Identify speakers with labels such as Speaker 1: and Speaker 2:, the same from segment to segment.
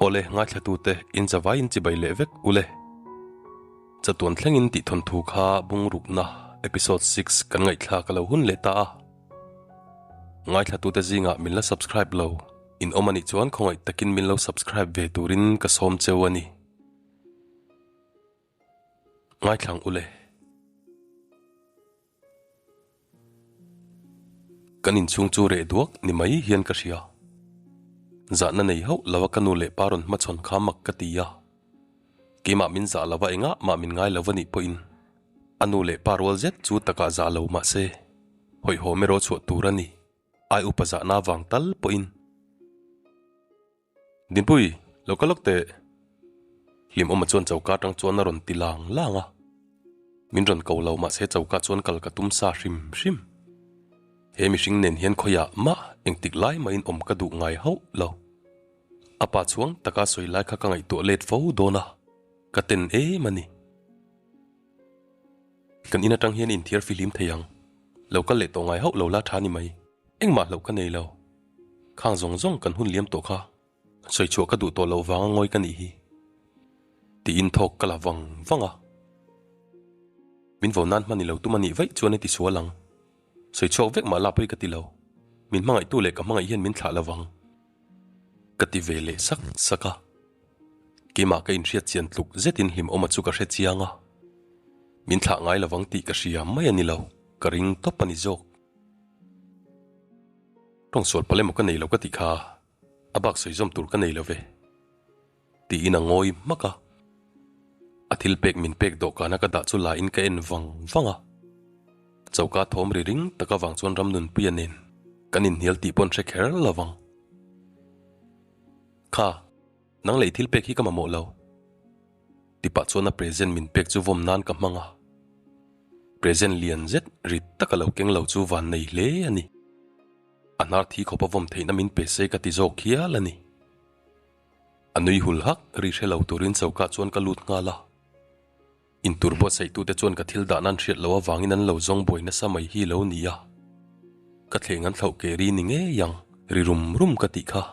Speaker 1: Awle ngaithlatute in zavai in chibai leh vek ule. Chatuan thlengin tih thawnthu kha bungrukna episode 6 kan ngaihthlak a lo hun leh ta a. Ngaithlatute zingah min la subscribe lo in awm anih chuan khawngaih takin min lo subscribe ve turin ka sawm cheu a ni. Ngaithlang ule. Kan inchhung chu reh duak ni mai hian ka hria. Zahna nei hauh lova ka nu leh pa rawn hmachhawn kha mak ka ti a. Keimah min zah lova engah mah min ngai lo anih pawhin a nu leh pa rual zet chu takah zah lo mah se hawihhawm erawh chhuah tur a ni. Ai upa zahna vang tal pawhin. Dinpui, lo ka lawk teh. Hlimawma chuan choka atang chuan a rawn ti lang lang a. Min rawn ko lo mahse choka chuan kal ka tum sa hrim hrim. He mihring nen hian khawiah mah engtik lai mahin awm ka duh ngai hauh lo. A pa chhuang taka sawi lai kha ka ngaihtuah let fo dawn a, ka ten em a ni. Kan in atang hian inthiar fihlim thei ang. Lo kal leh tawh ngai hauh lo la tha ni mai. Engmah hlauh ka nei lo. Khang zawng zawng kan hun liam tawh kha. Sawi chhuah ka duh tawh loh vanga ngawi ka nih hi. Tiin thawk ka la vang vang a. Min vo nan hman i lo tum a nih vaih chuan i ti sual ang. Sawi chhuak vek mah la pawi ka ti lo. Min hmangaihtu leh ka hmangaih hian min thlah lo vang. Ka ti ve leh sak sak a. Keimah ka inhriat chian tluk zetin hlimawma chu ka hre chiang a. Min thlah ngai lo vang tih ka hria mai a ni lo, ka ring tawp a ni zawk. Tawng sual palh emaw ka nei lo ka tih kha a bak sawi zawm tur ka nei lo ve tiin a ngawi hmak a. A thil pek min pek dawhkana ka dah chu la in ka en vang vang a. Choka thawm ri ring tak avang chuan Ramnunpuia nen kan inhnial tih pawn hre kher lo vang. Kha, nang leh i thil pek hi ka mamawh lo. Tipah chuan a present min pek chu vawm nan ka hmang a. Present lian zet rit taka lo keng lo chu van nei hle a ni. A hnar thi khawpa vawm theihna min pe se ka ti zawk hial a ni. A nui hul hak ri hre lo turin choka chuan ka lut nghal a. Intur buatsaihtute chuan ka thil dah nan hriat loh avangin an lo zawng buai nasa mai hi lo ni a. Ka thleng an thlauh ke ri ni ngei ang, ri rum rum ka tih kha.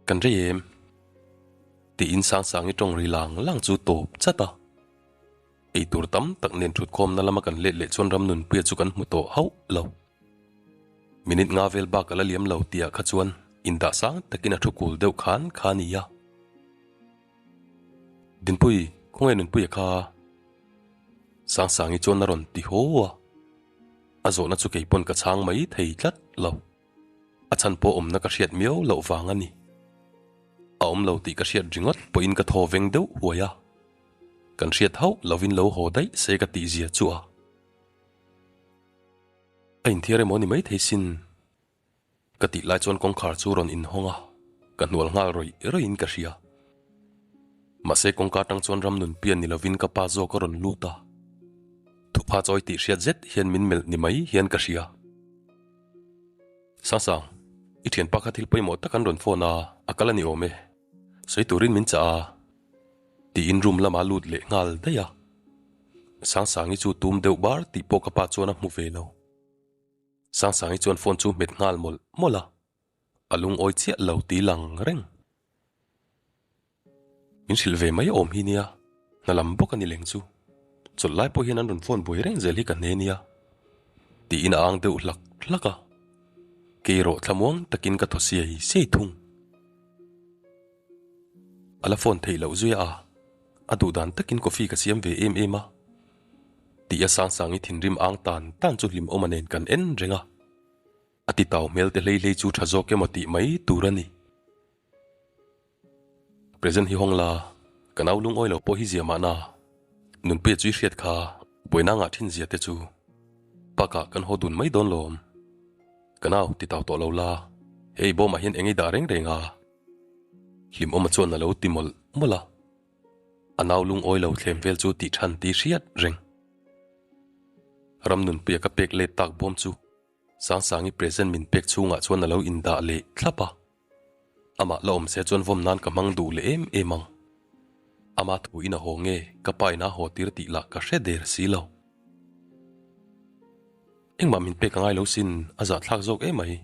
Speaker 1: Kan rei em? Tiin Sangsangi tawng ri lang lang chu tawp chat a. Eitur tam tak nen thutkhawmna lama kan let leh chuan Ramnunpuia chu kan hmu tawh hauh lo. Minute nga vel bak a la liam lo tihah kha chuan indah sang takin a thu kul deuh khan kha a ni a. Dinpui, khawngaih Nunpuia kha? Sangsangi chuan a rawn ti haw a. A zawhna chu keipawn ka chhang mai thei tlat lo. A chhan pawh awmna ka hriat miau loh vang a ni. A awm lo tih ka hriat ringawt pawhin ka thaw veng deuh huai a. Kan hriat hauh lovin lo haw daih se ka tih zia chu a. A inthiar emaw ni maithei sin. Ka tih lai chuan kawngkhar chu rawn inhawng a, ka hnual nghal rawih rawih in ka hria. Mahse kawngka atang chuan ram nun pian ni lovin ka pa zawk a rawn lut a. Thupha chawi tih hriat zet hian min melh ni mai hian ka hria. Sangsang, i thianpa kha thil pawimawh tak an rawn phone a, a kal a ni awm e. Sawi turin min chah a. Tiin room lamah lut leh nghal daih a. Sangsangi chu tum deuh bar tih pawh ka pa chuan a hmu ve lo. Sangsangi chuan phone chu hmet nghal mawlh mawlh a, a lungawi chiah lo ti lang reng. Min hrilh ve mai awm hi nia, hna lam bawk a ni leng chu. Chawlh lai pawh hian an rawn phone buai reng zel hi ka hne nia. Tiin a ang deuh hlak hlak a, kei erawh thlamuang takin ka thaw siai siai thung. A la phone theih loh zui a, a duh dan takin coffee ka siam ve em em a. Tih a Sangsangi thinrim ang tan tan chu hlimawma nen kan en reng a. A ti tau hmel te hlei hlei chu tha zawk emaw tih mai tur a ni. Present hi hawng la, ka nau lungawi lo pawh hi zia mahna. Nunpuia chu i hriat kha, buaina ngah thin zia te chu. Bakah kan haw dun mai dawn lawm. Ka nau ti tau tawh lo la, hei bawmah hian eng ei dah reng reng a. Hlimawma chuan a lo ti mawlh mawlh a, a nau lungawi lo thlem vel chu tih than tih hriat reng. Ramnunpuia ka pek let tak bawm chu Sangsangi present min pek chhungah chuan a lo indah leh thlap a, amah la awm se chuan vawm nan ka hmang duh leh em em ang. Ama thu in a haw nge ka pa in a haw tir tih lah ka hre der si lo. Engmah min pek a ngai lo sin, a zahthlak zawk em mai.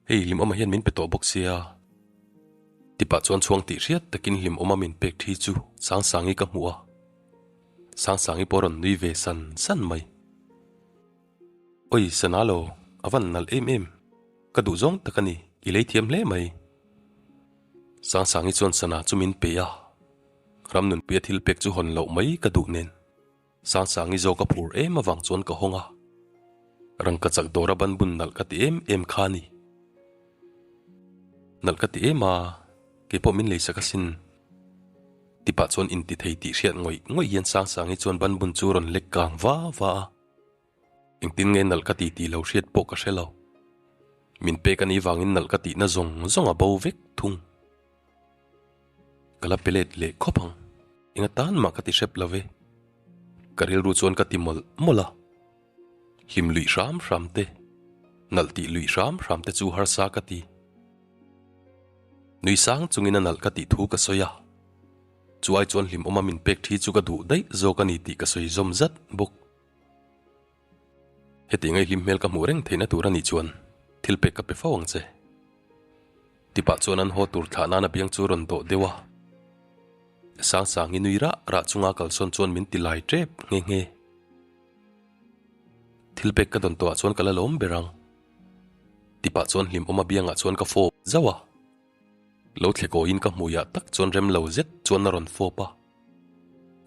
Speaker 1: Hei Hlimawma hian min pe tawh bawk sia. Tipah chuan chhuang tih hriat takin hlimawma min pek thi chu Sangsangi ka hmuh a, Sangsangi pawh rawn nui ve san san mai. Oi sana lo, a van nalh em em, ka duh zawng tak a ni, i lei thiam hle mai. Sangsangi chuan sana chu min pe a, Ramnunpuia thil pek chu hawn loh mai ka duh nen. Sangsangi zawk a phur em avang chuan ka hawng a, rangka chak dawra ban bun nalh ka ti em em kha a ni. Nalh ka ti em a, keipawh min leisak asin. Tipah chuan inti thei tih hriat ngawih ngawih hian Sangsangi chuan ban bun chu rawn lek kang va va a. Engtin nge nalh ka ti tih lo hriat pawh ka hre lo. Min pek a nih vangin nalh ka tihna zawng zawng a bo vek thung. Ka la pe let leh khawp ang, enga tan mah ka ti hrep lo ve. Ka rilru chuan ka ti mawlh mawlh a. Hlim luih hram hram te, nalh tih luih hram hram te chu harsa ka ti. Nui sang chungin a nalh ka tih thu ka sawi a. Chu ai chuan hlimawma min pek thi chu ka duh daih zawk a ni tih ka sawi zawm zat bawk. Heti ngaihlim hmel ka hmuh reng theihna tur a nih chuan thil pek ka pe fo ang che. Tipah chuan an haw tur thlah nan a biang chu rawn dawh deuh a. Sangsangi nui rah rah chunga kalsawn chuan min ti lai tep nghe nghe. Thil pek ka dawn tawhah chuan ka la lawm ber ang. Tipah chuan hlimawm a biangah chuan ka fawp zauh a. Lo thle kawiin ka hmuiah tak chuan rem lo zet chuan a rawn fawp a.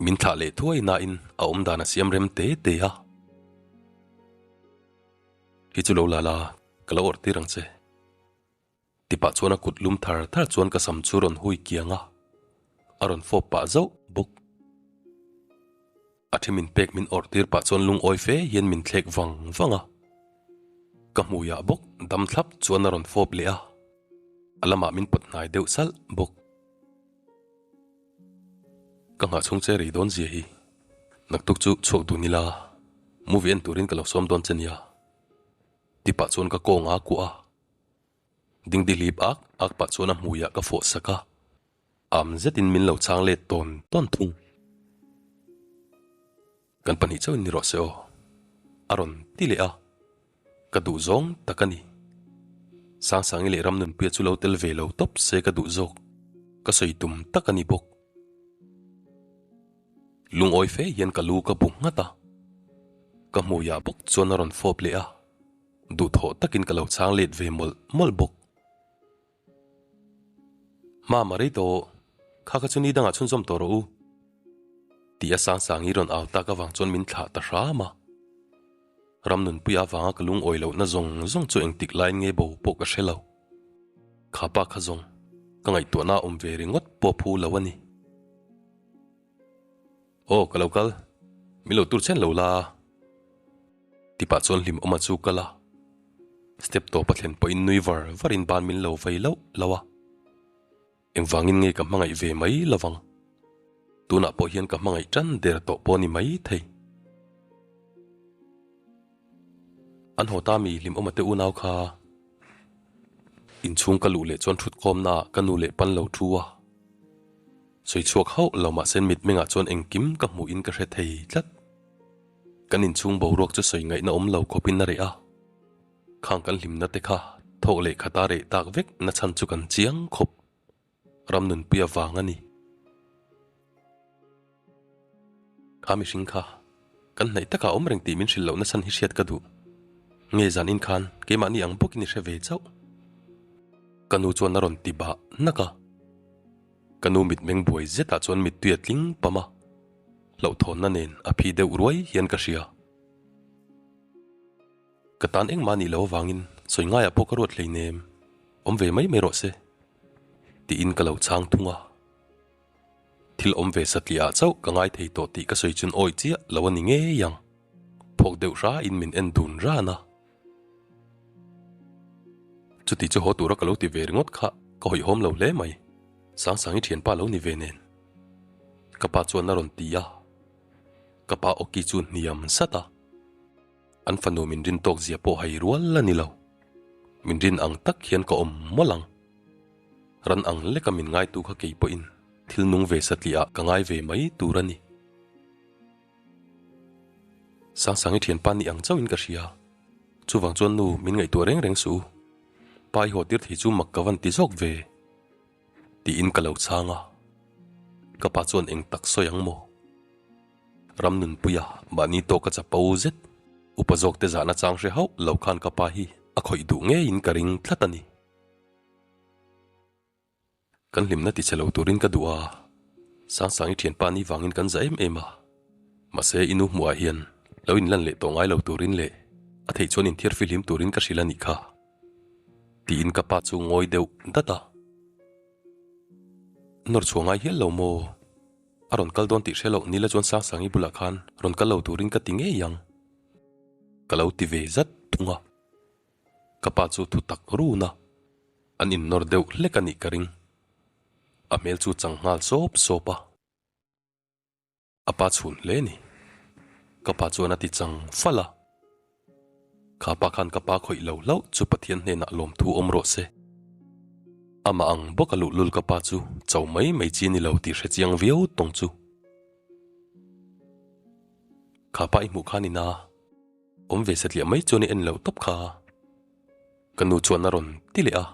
Speaker 1: Min thlah leh thuai nain a awm dan a siam rem te te a. Hi chu lo la la, ka lo awrh tir ang che. Tipah chuan a kut lum thar thar chuan ka sam chu rawn hui kiang a, a rawn fawp pah zauh bawk. A thi min pek min awrh tir pah chuan lungawi fe hian min thlek vang vang a. Ka hmuiah bawk dam thlap chuan a rawn fawp leh a, a lamah min pawt hnai deuh salh bawk. Ka nghah chhung che rei dawn zia hi naktuk chu chhuak dun ila movie en turin ka lo sawm dawn che nia ti pah chuan ka kawng a kuah a, dingdi hlip ak ak pah chuan a hmuiah ka fawh sak a, am zetin min lo chhang let tawn tawn thung. Kan pahnih chauhin ni rawh se aw, a rawn ti leh a, ka duh zawng tak a ni. Sangsangi leh Ramnunpuia chu lo tel ve lo tawp se ka duh zawk, ka sawi tum tak a ni bawk. Lungawi fe hian ka lu ka bu nghat a, ka hmuiah bawk chuan a rawn fawp leh a, duhthawh takin ka lo chhang let ve mawlh mawlh bawk. Hma ma rei tawh, kha kha chu ni dangah chhunzawm tawh rawh u. Tih a Sangsangi rawn au tak avang chuan min thlah ta hram a. Ramnunpuia avanga ka lungawi lohna zawng zawng chu engtik laiin nge bo pawh ka hre lo. Kha pa kha zawng, ka ngaihtuahna a awm ve ringawt pawh phu lo a ni. Aw, ka lo kal. Min lo tur chen lo la. Tipah chuan hlimawma chu kal a. Step tawpa thlen pawhin nui var varin ban min lo vei loh loh a. Engvangin nge ka hmangaih ve mai lovang? Tunah pawh hian ka hmangaih tan der tawh pawh ni mai thei. An haw ta mi hlimawma te unau kha inchhung ka luh leh chuan thutkhawmna ah ka nu leh pan lo thu a. Sawi chhuak hauh lo mahse mitmengah chuan engkim ka hmuhin ka hre thei tlat. Kan inchhung boruak chu sawi ngaihna awm lo khawpin a reh a, khang kan hlimna te kha thawk leh khata reh tak vek na chhan chu kan chiang khawp. Ramnunpui avang a ni. Kha mihring kha kan hnaih takah awm reng tih min hrilh lohna chhan hi hriat ka duh. Nge zanin khan keimahni ang bawkin i hre ve chauh. Ka nu chuan a rawn ti bah nak a. Ka nu mitmeng buai zetah chuan mittui a tling pam a, hlauhthawnna nen a phi deuh ruai hian ka hria. Ka tan engmah nih lo avangin sawi ngaiah pawh ka ruat hleinem, awm ve mai mai rawh se, tiin ka lo chhang thung a. Thil awm ve satliah ah chauh ka ngai thei tawh tih ka sawi chun awi chiah lo a ni ngei ang, phawk deuh hrain min en dun ran a. Chuti chu haw tura ka lo ti ve ringawt kha ka hawihhawm lo hle mai, Sangsangi thianpa lo ni ve nen. Ka pa chuan a rawn ti a, ka pa awki chu hniam sat a. An fanu min rin tawk zia pawh hai rual a ni lo. Min rin ang tak hian ka awm mawlh ang. Ran ang leka min ngaitu kha kei pawhin thil nung ve satliah ah ka ngai ve mai tur a ni. Sangsangi thianpa ni ang chauhin ka hria. Chuvang chuan nu min ngaihtuah reng reng suh u. Pa i haw tir thei chu mak ka van ti zawk ve. Tiin ka lo chhang a, ka pa chuan eng tak sawi ang maw? Ramnunpuia mahni tawka chapo zet, upa zawkte zahna chang hre hauh lo khan ka pa hi a khawih duh ngeiin ka ring tlat a ni. Kan hlimna ti che lo turin ka duh a, Sangsangi thianpa ni vangin kan za em em a, mahse i nu hmuhah hian lo inlan leh tawh ngai lo turin leh a theih chuan inthiar fihlim turin ka hrilh a nih kha. Tiin ka pa chu ngawi deuh dat a. Nawr chhuah ngai hial lo maw? A rawn kal dawn tih hre loh Nila chuan Sangsangi bulah khan rawn kal lo turin ka ti ngei ang. Ka lo ti ve zat thung a. Ka pa chu thu tak run a, an innawr deuh hlek a nih ka ring. A hmel chu chang nghal sawp sawp a. A pa chhun hle ni. Ka pa chuan a ti chang fal a. Kha pa khan ka pa khawih lo hlauh chu Pathian hnenah lawmthu awm rawh se. Amah ang bawk a luhlul ka pa chu cho mai mai chi ni lo tih hre chiang viau tawng chu. Kha pa i hmuh khan ina awm ve satliah mai chuan i en loh tawp kha. Ka nu chuan a rawn ti leh a,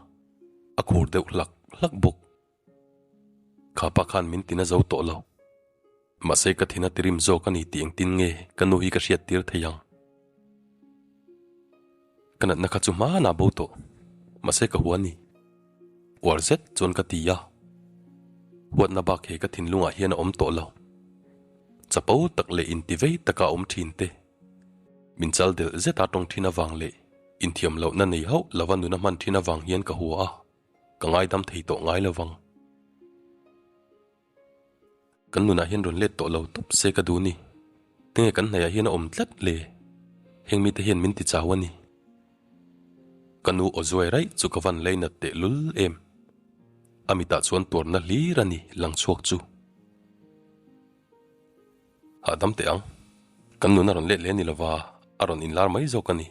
Speaker 1: a khur deuh hlak hlak bawk. Kha pa khan min tina zo tawh lo. Mahse ka thina tirim zawk a ni tih engtin nge ka nu hi ka hriat tir thei ang. Ka natna kha chu hmanah bo tawh. Mahse ka hua ni. Uar zet chuan ka ti a. Huatna bak he ka thinlungah hian a awm tawh lo. Chapo tak leh intivei taka awm thin te. Min chal delh zeta tawng thin avang leh inthiam lohna nei hauh lova nuna hman thin avang hian ka hua a. Ka ngaidam thei tawh ngai lo vang. Kan nunah hian rawn let tawh lo tawp se ka duh ni. Tinge kan hnaihah hian a awm tlat le? Heng mite hian min ti chau a ni. Ka nu aw zuai raih chu ka van leinat teh lul em. A mitah chuan tuarna hlir a ni lang chhuak chu. Hahdam teh ang. Kan nun a rawn let leh ni lova, a rawn inlar mai zawk a ni.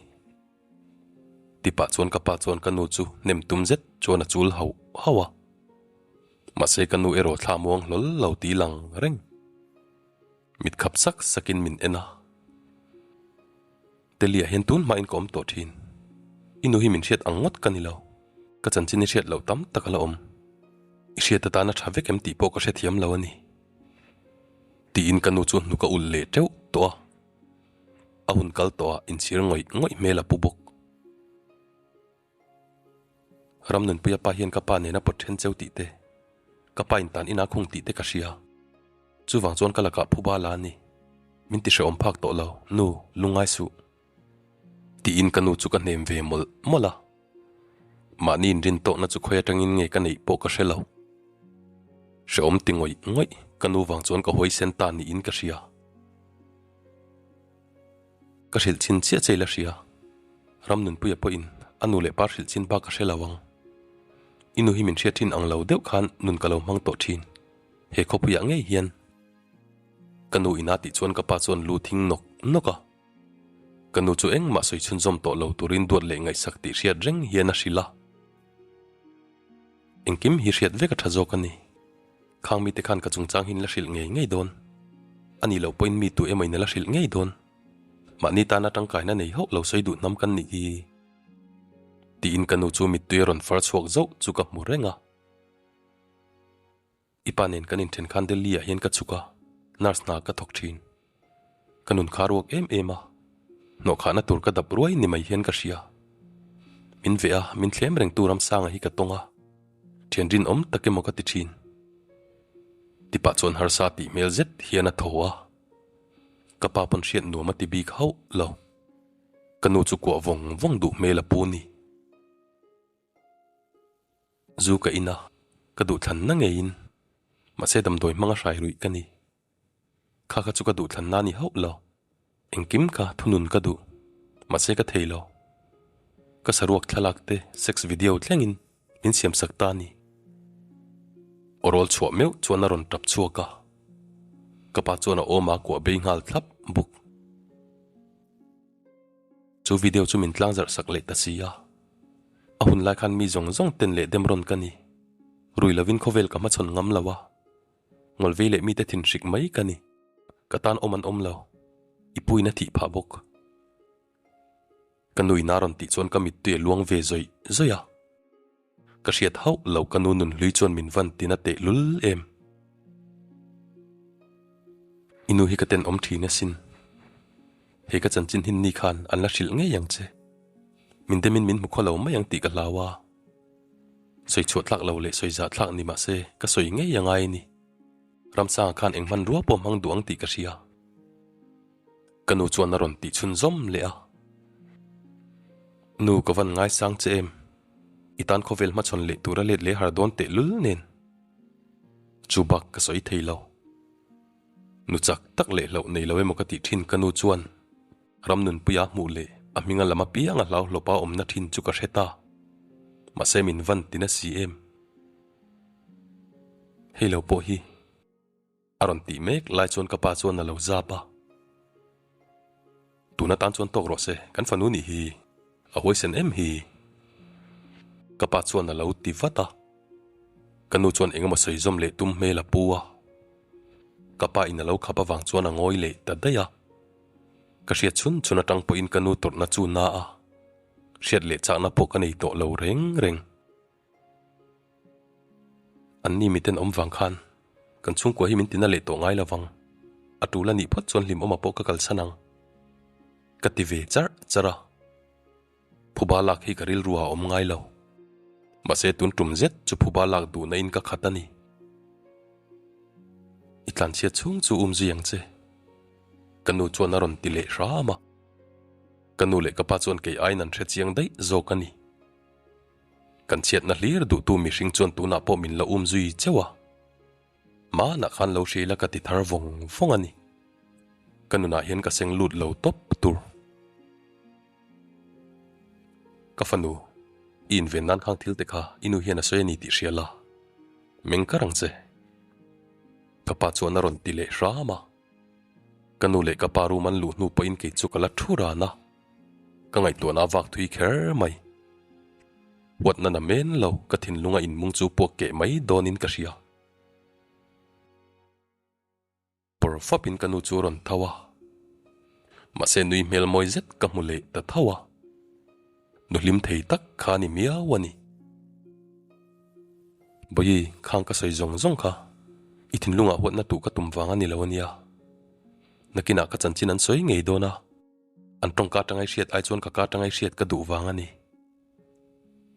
Speaker 1: Tipah chuan ka pa chuan ka nu chu hnem tum zet chuan a chul hauh hauh a. Mahse ka nu erawh thla muang hlawl lo ti lang reng. Mit khap sak sakin min en a. Telia hian tun hmain ka awm tawh thin. I nu hi min hriat ang ngawt ka ni lo. Ka chanchin i hriat loh tam tak a la awm. I hriat atana tha vek em tih pawh ka hrethiam lo a ni. Tiin ka nu chu hnuk a ulh leh teuh tawh a. A hun kal tawh ah inchhir ngawih ngawih hmel a pu bawk. Ramnunpuia pa hian ka pa nena pawt then cheu tih te, ka pa in tan ina khung tih te ka hria. Chuvang chuan ka lakah phuba la a ni. Min ti hrehawm phak tawh lo, nu, lungngai suh. Tiin ka nu chu ka hnem ve mawlh mawlh a. Mahni inrin tawhna chu khawi atangin nge ka neih pawh ka hre lo. Hrehawm ti ngawih ngawih ka nu vang chuan ka huaisen ta niin ka hria. Ka hrilh chin chiah che ila hria. Ramnunpuia pawhin a nu leh pa hrilh chin bak ka hre lo ang. I nu hi min hriat thin ang lo deuh khan nun ka lo hmang tawh thin. He khawpuiah ngei hian. Ka nu ina tih chuan ka pa chuan lu thing nawk nawk a. Ka nu chu engmah sawi chhunzawm tawh lo turin duat leh ngaihsak tih hriat reng hian a hrilh a. Engkim hi hriat vek a tha zawk a ni. Khang mite khan ka chungchang hi in la hrilh ngei ngei dawn. A nih loh pawhin mi tu emaw in a la hrilh ngei dawn. Mahni tana tangkaina nei hauh lo sawi duh hnam kan nih hi. Tiin ka nu chu mittui a rawn far chhuak zauh chu ka hmu reng a. I pa nen kan inthen khan Delhi ah hian ka chhuk a, nurse hna ka thawk thin. Ka nun kha ruak em em a, hnawhkhahna tur ka dap ruai ni mai hian ka hria. Min veh a, min thlem rengtu Ramsanga hi ka tawng a, thian rinawm tak emaw ka ti thin. Tipah chuan harsa tih hmel zet hian a thaw a, ka pa pawn hriat nuam a ti bik hauh lo. Ka nu chu kuah vawng vawng duh hmel a pu ni. Zu ka in a, ka duhthlanna ngeiin, mahse damdawi hmanga hrai ruih ka ni. Kha kha chu ka duhthlanna a ni hauh lo. Engkim kha thunun ka duh, mahse ka thei lo. Ka saruak thlalak te sex video thlengin min siamsak ta a ni. Awrawl chhuah meuh chuan a rawn tap chhuak a, ka pa chuan a awm a kuah bei nghal thlap bawk. Chu video chu min tlang zarh sak leh ta si a. A hun lai khan mi zawng zawng ten leh dem rawn ka ni. Rui lovin khawvel ka hmachhawn ngam lo a. Ngawlvei leh mite thin hrik mai ka ni. Ka tan awm an awm lo. I puiin a thih phah bawk. Ka nuin a rawn tih chuan ka mittui a luang ve zawih zawih a. Ka hriat hauh lo ka nu nunhlui chuan min van tina teh lul em. I nu hi ka tenawm thin asin. He ka chanchin hin ni khan an la hrilh ngei ang che. Min demin min hmu khaw lo mai ang tih ka hlau a. Sawi chhuah tlak lo leh sawi zah thlak ni mah se ka sawi ngei a ngai a ni. Ramsanga khan eng hmanrua pawh hmang duh ang tih ka hria. Ka nu chuan a rawn tih chhun zawm leh a. Nu ka van ngaisang che em? I tan khawvel hmachhawn leh tura let leh har dawn teh lul nen. Chu bak ka sawi thei lo. Nu chak tak leh hlauh nei lo emaw ka tih thin ka nu chuan Ramnunpuia hmuh leh a hminga lam apiang a hlau hlawpa awmna thin chu ka hre ta. Mahse min van ti na si em? Hei lo pawh hi. A rawn tih mek lai chuan ka pa chuan a lo zap a. Tun atan chuan tawk rawh se, kan fanu nih hi a huaisen em hi? Ka pa chuan a lo ti vat a. Ka nu chuan engemaw sawi zawm leh tum hmel a pu a. Ka pa in a lo khap avang chuan a ngawi leh ta daih a. Ka hriat chhun chhun atang pawhin ka nu tawrhna chu na a, hriat leh chakna pawh ka nei tawh lo reng reng. An ni miten awm vang khan kan chhungkua hi min tina leh tawh ngai lovang. A tul a nih phawt chuan hlimawma pawh ka kalsan ang. Ka ti ve charh charh a. Phuba lak hi ka rilru ah a awm ngai lo. Mahse tun tum zet chu phuba lak duhna in ka khat a ni. I tlanchhiat chhung chu um zui ang che. Ka nu chuan a rawn ti leh hram a. Ka nu leh ka pa chuan kei aiin an hrechiang daih zawk a ni. Kan chhiatna hlir duhtu mihring chuan tunah pawh min la um zui cheuh a, hmanah khan lo hria ila ka ti thar vawng vawng a ni. Ka nunah hian ka seng lut lo tawp tur. Ka fanu, i inven nan khang thil te kha i nu hian a sawi a ni tih hria la, meng kar ang che. Ka pa chuan a rawn ti leh hram a. Ka nu leh ka pa room an luh hnu pawhin kei chu ka la thu ran a. Ka ngaihtuahna a vak thui kher mai. Huatna na men lo ka thinlunga inmung chu puak keh mai dawnin ka hria. Pawr fapin ka nu chu a rawn tho a. Mahse nui hmel mawi zet ka hmu leh ta tho a. Nu hlim thei tak kha a ni miau a ni. Bawihi, khang ka sawi zawng zawng kha i thinlungah huatna tuh ka tum vang a ni lo a nia. Nakinah ka chanchin an sawi ngei dawn a. An tawngka atanga i hriat ai chuan ka ka atanga i hriat ka duh vang a ni.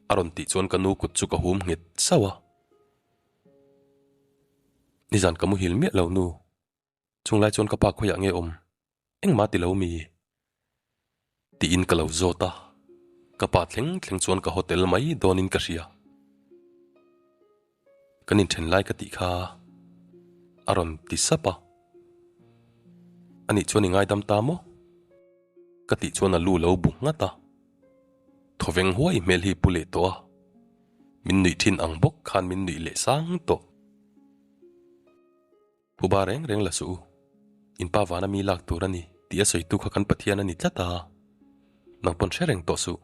Speaker 1: A rawn tih chuan ka nu kut chu ka hum nghet sauh a. Nizan ka muhil miah lo nu. Chunglai chuan ka pa khawiah nge awm? Engmah ti lo mi? Tiin ka lo zawt a. Ka pa thleng thleng chuan ka hotel mai dawnin ka hria. Kan inthen lai ka tih kha a rawn ti sap a. Anih chuan i ngaidam ta maw? Ka tih chuan a lu lo bu nghat a. Thawveng huai hmel hi pu leh tawh a. Min nuih thin ang bawk khan min nuih leh sang tawh. Phuba reng reng la suh u. In pa vana mi lak tur a ni tih a sawitu kha kan Pathian a ni tlat a. Nang pawn hre reng tawh suh.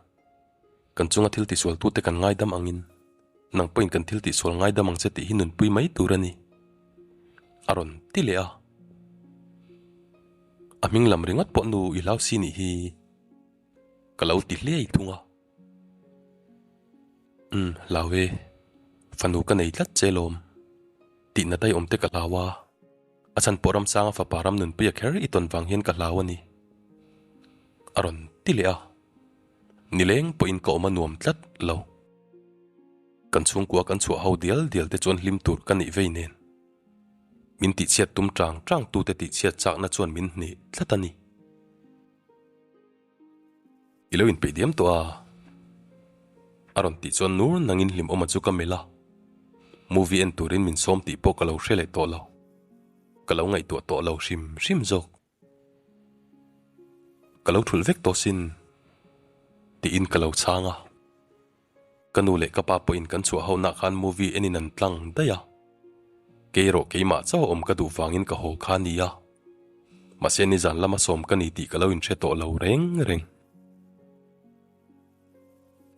Speaker 1: Kan chunga thil tisualtute kan ngaidam angin nang pawhin kan thil tihsual ngaidam ang che tih hi nunpui mai tur a ni. A rawn ti leh a. A hming lam ringawt pawh nu i hlau si nih hi ka lo ti hliai thung a. Umm hlau e, fanu ka nei tlat che lawm. Tihna dai awm te ka hlau a, a chhan pawh Ramsanga fapa ram nunpuia kher i tawn vang hian ka hlau a ni. A rawn ti leh a, nileng pawhin ka awm a nuam tlat lo. Kan chhungkua kan chhuah ho dial dial te chuan hlim tur ka nih vei nen. Min tihchhiat tum tang tang tute tihchhiat chakna chuan min hneh tlat a ni. I lo inpeih diam tawh a. A rawn tih chuan nur nangin hlimawma chu ka melh a. Movie en turin min sawm tih pawh ka lo hre leh tawh lo. Ka lo ngaihtuah tawh lo hrim hrim zawk. Ka lo thulh vek tawh sin tiin ka lo chhang a. Ka nu leh ka pa pawhin kan chhuah ho nah khan movie enin an tlang daih a. Kei erawh keimah chauh a awm ka duh vangin ka haw kha nia. Mahse nizan lama sawm ka ni tih ka lo inhre tawh lo reng reng.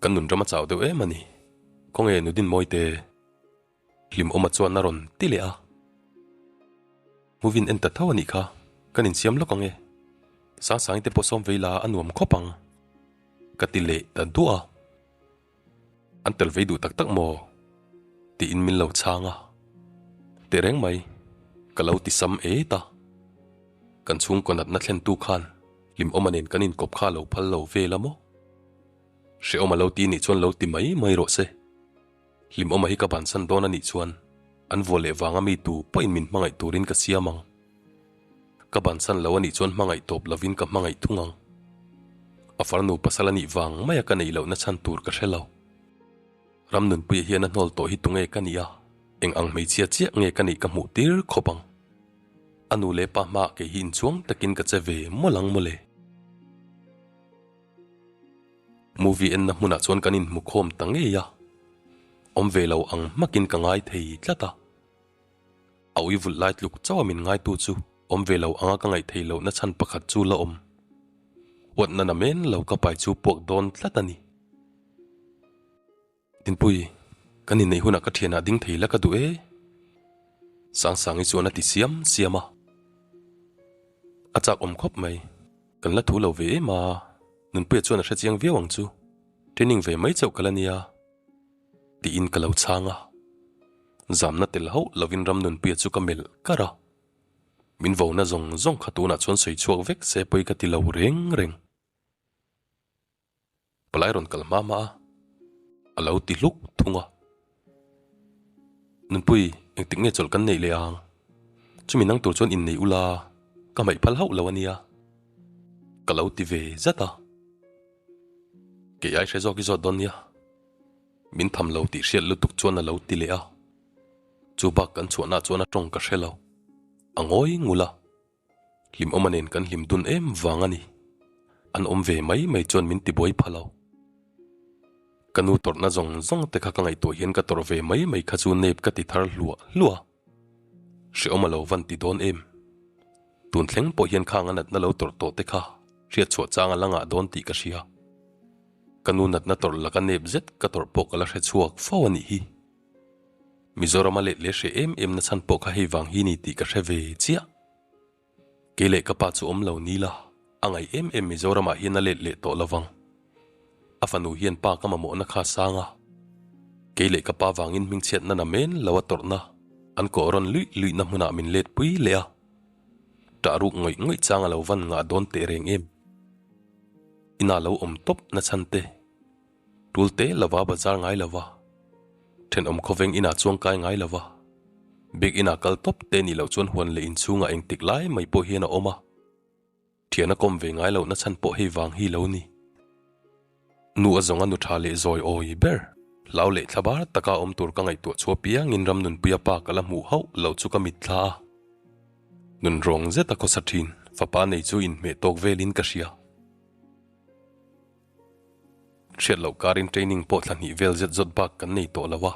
Speaker 1: Kan nun ram a chau deuh em a ni. Khawnge Nudinmawite? Hlimawma chuan a rawn ti leh a. Movie en ta tho a nih kha, kan insiam lawk ang e. Sangsangi te pawh sawm vei la a nuam khawp ang. Ka ti leh ta duah a. An tel vei duh tak tak maw? Tiin min lo chhang a. Tehreng mai, ka lo ti sam et a. Kan chhungkaw natna thlentu khan hlimawma nen kan inkawp kha a lo phal lo vel a maw? Hrehawm a lo ti nih chuan lo ti mai mai rawh se. Hlimawma hi ka bansan dawn a nih chuan an vuah leh vanga mi tu pawhin min hmangaih turin ka siam ang. Ka bansan lo a nih chuan hmangaih tawp lovin ka hmangaih thung ang. A farnu pasal a nih vang maia ka neih lohna chhan tur ka hre lo. Ramnunpuia hian a hnawl tawh hi tunge ka nih a, eng ang hmeichhia chiah nge ka nih ka hmuh tir khawp ang. A nu leh pa hmaah kei hi inchuang takin ka che ve mawlh ang mawle. Movie enna hmunah chuan kan inhmu khawm ta ngei a, awm ve lo ang hmakin ka ngai thei tlat a. A ui vulh lai tluk chauh a min ngaitu chu awm ve lo anga ka ngaih theih lohna chhan pakhat chu la awm. Huatna na men lo ka pai chu puak dawn tlat a ni. Dinpui, kan inneih hunah ka thianah ding thei la ka duh e. Sangsangi chuan a ti siam siam a. A chak awm khawp mai. Kan la thu lo ve em a, Nunpuia chuan a hre chiang viau ang chu. Training ve mai chauh ka la nia. Tiin ka lo chhang a. Zamna tel hauh lovin Ramnunpuia chu ka melh kar a. Min vona zawng zawng kha tunah chuan sawi chhuak vek se pawi ka ti lo reng reng. Palai rawn kal hma hma a, a lo ti hluk thung a. Nunpui, engtik nge chawlh kan neih leh ang? Chumi nang tur chuan innei ula, ka hmaih phal hauh lo a nia. Ka lo ti ve zat a. Kei ai hre zawk i zawt dawn nia. Min tham lo tih hriat lutuk chuan a lo ti leh a. Chu bak kan chhuahna chuan a tawng ka hre lo. A ngawi ngul a. Hlimawma nen kan hlim dun em vang a ni. An awm ve mai mai chuan min tibuai pha lo. Ka nu tawrhna zawng zawng te kha ka ngaihtuah hian ka tawrh ve mai mai kha chu nep ka ti thar hluah hluah a. Hrehawm a lo van ti dawn em? Tun thleng pawh hian khang a natna lo tawrh tawh te kha hriat chhuah chang a la ngah dawn tih ka hria. Ka nu natna tawrh laka nep zet ka tawrh pawh ka la hre chhuak fo a nih hi. Mizoram a let leh hreh em em na chhan pawh kha hei vang hi ni tih ka hre ve chiah. Kei leh ka pa chu awm lo ni la, a ngaih em em Mizoramah hian a let leh tawh lo vang. A fanu hian pa ka mamawhna kha a sang a. Kei leh ka pa vangin hmingchhiatna na men lo a tawrhna, an kawh rawn luih luihna hmunah min let pui leh a. Ṭah ruk ngawih ngawih chang a lo van ngah dawn teh reng em. Inah lo awm tawp na chhan te. Tul te lova bazar ngai lova, thenawm khawveng inah chuang kai ngai lova, bik inah kal tawp te nih loh chuan huan leh inchhungah engtik lai mai pawh hian a awm a, thian a kawm ve ngai lohna chhan pawh hei vang hi lo ni. Nu a zawng a nu tha leh zawi awi ber, hlau leh thlabar taka awm tur ka ngaihtuah chhuah piangin Ramnunpuia pa ka la hmuh hauh loh chu ka mitthla a. Nunrawng zeta khawsa thin fapa nei chu inhmeh tawk velin ka hria. Hriat loh karin training pawh thla hnih vel zet zawt bak kan nei tawh lo a.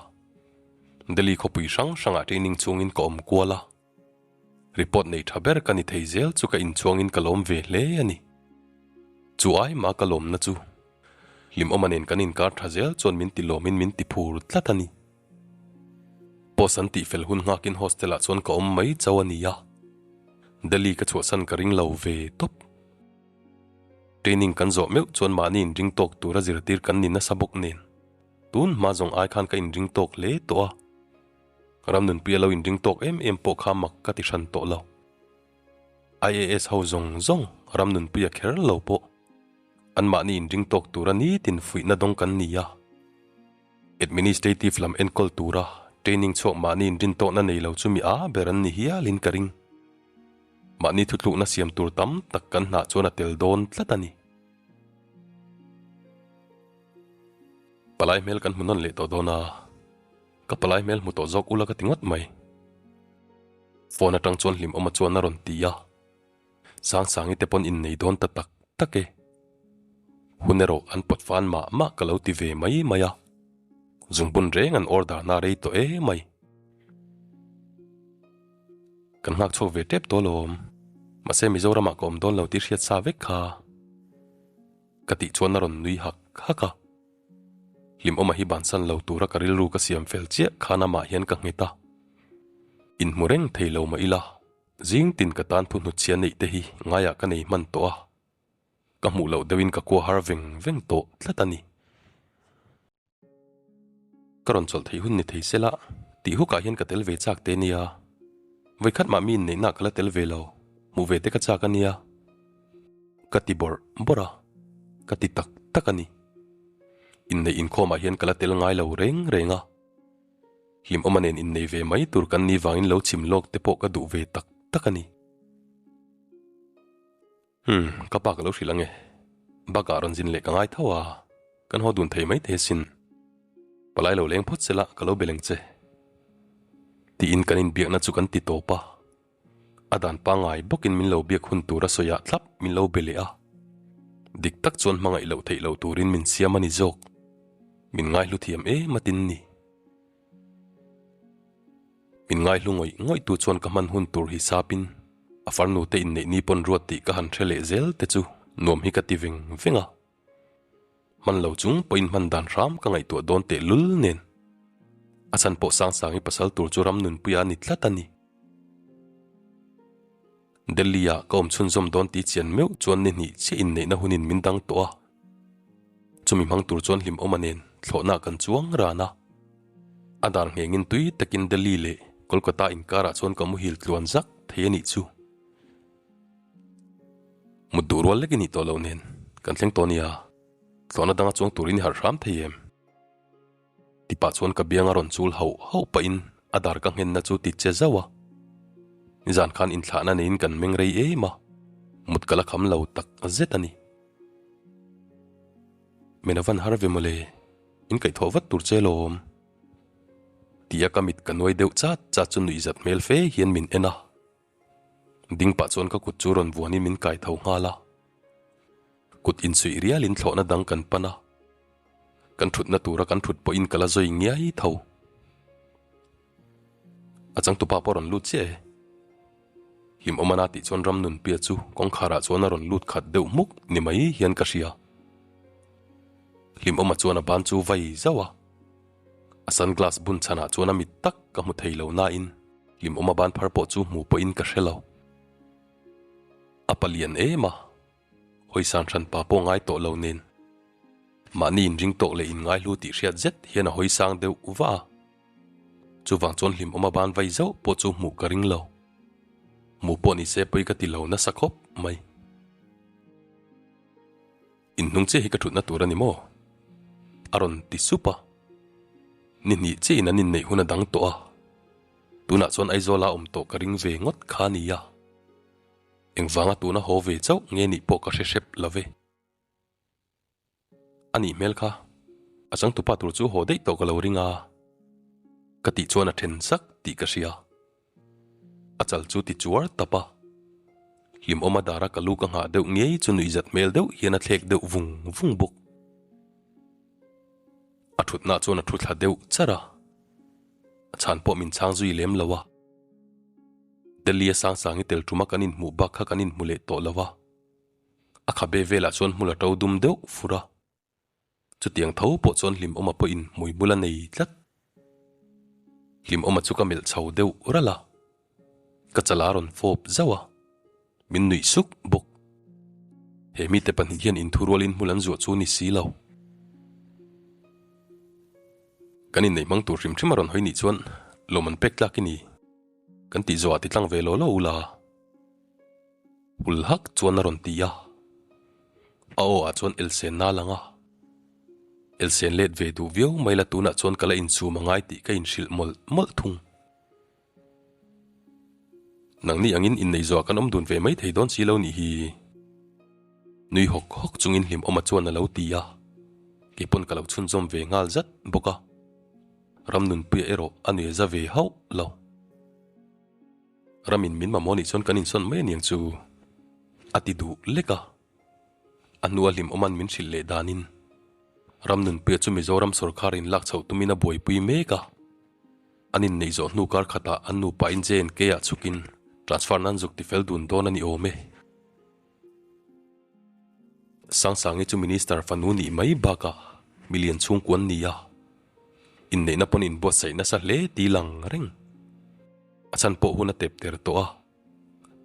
Speaker 1: Delhi khawpui hrang hrangah training chungin ka awm kual a. Report nei tha ber ka ni thei zel chu ka inchhuangin ka lawm ve hle a ni. Chu ai mah ka lawmna chu Hlimawma nen kan inkar tha zel chuan min ti lawmin min ti phur tlat a ni. Post an tihfel hun nghakin hostel ah chuan ka awm mai chauh a ni a. Delhi ka chhuahsan ka ring lo ve tawp. Training kan zawh meuh chuan mahni inring tawk tura zirtir kan ni nasa bawk nen, tun hma zawng ai khan ka inring tawk hle tawh a. Ramnunpui a lo inring tawk em em pawh kha mak ka ti hran tawh lo. IAS ho zawng zawng Ramnunpui a kher lo pawh an mahni inring tawk tura nitin fuihna dawng kan ni a. Administrative lam enkawl tura training chhuak mahni inrin tawkna nei lo chu mi a ber an ni hialin ka ring. Mahni thutlukna siam tur tam tak kan hnah chuan a tel dawn tlat a ni. Palai hmel kan hmu nawn leh tawh dawn a, ka palai hmel hmu tawh zawk ula ka ti ngawt mai. Phone atang chuan Hlimawma chuan a rawn ti a, Sangsangi te pawn innei dawn ta tak tak e. Hun erawh an pawt fan mah mah ka lo ti ve mai mai a, zungbun reng an order na rei tawh e mai. Kan nghak chhuak ve tep tawh alawm. Mahse Mizoramah ka awm dawn lo tih hriat sa vek kha. Ka tih chuan a rawn nui hak hak a. Hlimawma hi bansan lo tura ka rilru ka siam fel chiah khan amah hian ka nghet a. Inhmu reng thei lo mah ila, zing tin ka tan thu hnutchhia neih te hi ngaiah ka nei hman tawh a. Ka hmuh loh deuhin ka kua har veng veng tawh tlat a ni. Ka rawn chawlh theih hun ni thei sela tih hukah hian ka tel ve chak te nia. Vawikhat mah mi inneihna ka la tel ve lo, hmuh ve te ka chak a nia. Ka ti bawrh bawrh a, ka ti tak tak a ni. Inneih inkhawmah hian ka la tel ngai lo reng reng a. Hlimawma nen innei ve mai tur kan nih vangin lo chim lawk te pawh ka duh ve tak tak a ni. Umm, ka pa ka lo hrilh ange. Bakah rawn zin leh ka ngai tho a, kan haw dun thei mai thei asin. Palai lo leng phawt sela ka lo be leng che. Tiin kan inbiakna chu kan ti tawp a. A dan pangngai bawkin min lo biak hun tur a sawiah thlap min lo be leh a. Dik tak chuan hmangaih loh theih loh turin min siam a ni zawk. Min ngaihlu thiam em a tin ni. Min ngaihlu ngawih ngawih tu chuan ka hman hun tur hisapin a farnu te inneih ni pawn ruat tih ka han hre leh zel te chu nuam hi ka ti veng veng a. Hman lo chung pawhin hman dan hram ka ngaihtuah dawn teh lul nen. A chhan pawh Sangsangi pasal tur chu ram nunpuia a ni tlat a ni. Delhi-ah ka awm chhunzawm dawn tih chian meuh chuan ni hnih chiah inneihna hunin min dang tawh a. Chumi hmang tur chuan hlimawma nen thlawhna kan chuang ran a. A dar nghengin tui takin Delhi leh Kolkata inkarah chuan ka muhil tluan zak thei a nih chu. Mut duh rual lek i nih tawh loh nen kan thleng tawh nia, thlawhna danga chuang turin i harh hram thei em? Ti pah chuan ka biang a rawn chul hauh hauh pahin a dar ka nghenna chu ti che zauh a. Nizan khan inthlahna neiin kan meng rei em a, mut ka la kham lo tak zet a ni. Men a van har ve mawle, in kaihthawh vat tur che lawm. Tia ka mit ka nuai deuh chat chat chu nuihzat hmel fe hian min en a. Ding pah chuan ka kut chu rawn vuanin min kai tho nghal a. Kut insuih rialin thlawhna dang kan pan a. Kan thutna tura kan thut pawhin ka la zawi ngiai tho. A changtupa pawh a rawn lut chiah e. Hlimawmana tih chuan Ramnunpia chu kawngkharah chuan a rawn lut khat deuh hmuk ni mai hian ka hria. Hlimawma chuan a ban chu vai zauh a. A sunglass bun chhanah chuan a mit tak ka hmu thei lo nain hlimawma ban phar pawh chu hmu pawhin ka hre lo. A palian em a, hawisan hran pa pawh ngai tawh lo nen mahni inring tawk leh inngaihlu tih hriat zet hian a hawi sang deuh va a. Chuvang chuan hlimawma ban vai zauh pawh chu hmuh ka ring lo. Hmuh pawh ni se pawi ka ti lo nasa khawp mai. Inhnung chiah hi ka thutna tur a ni maw? A rawn ti sup a. Ni hnih chiahin an inneih hun a dang tawh a. Tunah chuan Aizawla awm tawh ka ring ve ngawt kha a nia. Engvanga tuna haw ve chauh nge nih pawh ka hre hrep lo ve. A nih hmel kha, a changtupa tur chu haw daih tawh ka lo ring a. Ka tih chuan a then sak tih ka hria. A chal chu ti chuar tap a. Hlimawma dara ka lu ka nghah deuh ngei chu nuihzat hmel deuh hian a thlek deuh vung vung bawk. A thutna chuan a thu thla deuh char a, a chhan pawh min chhang zui lem lo a. Delhi a Sangsangi tel tuma kan inhmuh bak kha kan inhmu leh tawh lo a, a khabe velah chuan hmul a to dum deuh fur a. Chutiang tho pawh chuan Hlimawma pawhin hmuihmul a nei tlat. Hlimawma chu ka melh chho deuh ralh a, ka chala a rawn fawp zauh a. Min nuih suk bawk. He mite pahnih hian inthurualin hmul an zuah chu ni si lo. Kan inneih hmang tur hrim hrim a rawn hawi nih chuan lawm an pek tlak i ni. Kan tih zawhah ti tlang ve law law ula. Hul hak chuan a rawn ti a. A aw ah chuan elsen na lang a. Elsen let ve duh viau mai la tunah chuan ka la insum a ngai tih ka inhrilh mawlh mawlh thung. Nangni angin inneih zawhah kan awm dun ve mai thei dawn si lo nih hi. Nui hawk hawk chungin Hlimawma chuan a lo ti a, kei pawn ka lo chhunzawm ve nghal zat bawk a. Ramnunpuia erawh a nuih a za ve hauh lo. Ramin min mamawh nih chuan kan insawn mai aniang chu a ti duh lek a. A hnua Hlimawma'n min hrilh leh danin Ramnunpuia chu Mizoram sawrkharin lak chhoh tumin a buaipui mek a. An inneih zawh hnu kar khatah an nupain JNK-ah chhukin transfer nan zuk tifel dun dawn a ni awm e. Sangsangi chu Minister fanu nih mai bakah milian chhungkuan ni a, inneihna pawn inbuatsaih nasa hle ti lang reng. A chhan pawh hun a tep ter tawh a,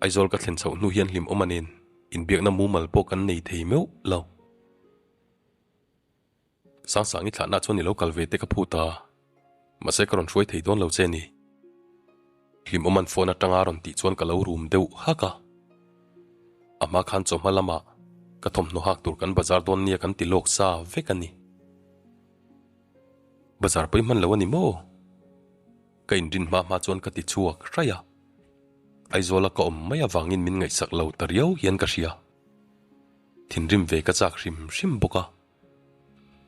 Speaker 1: Aizawl ka thlen chhoh hnu hian hlimawma nen inbiakna mumal pawh kan nei thei meuh lo. Sangsangi thlahna chuan i lo kal ve te ka phut a. Mahse ka rawn hruai thei dawn lo che ni. Hlimawman phone atanga a rawn tih chuan ka lo rum deuh hak a. A hma khan chawhma lamah ka thawmhnaw hak tur kan bazar dawn nia kan ti lawk sa vek a ni. Bazar pawi hman lo a ni maw? Ka inrin hma hma chuan ka ti chhuak hraih a. Aizawla ka awm mai avangin min ngaihsak lo ta riau hian ka hria. Thinrim ve ka chak hrim hrim bawk a.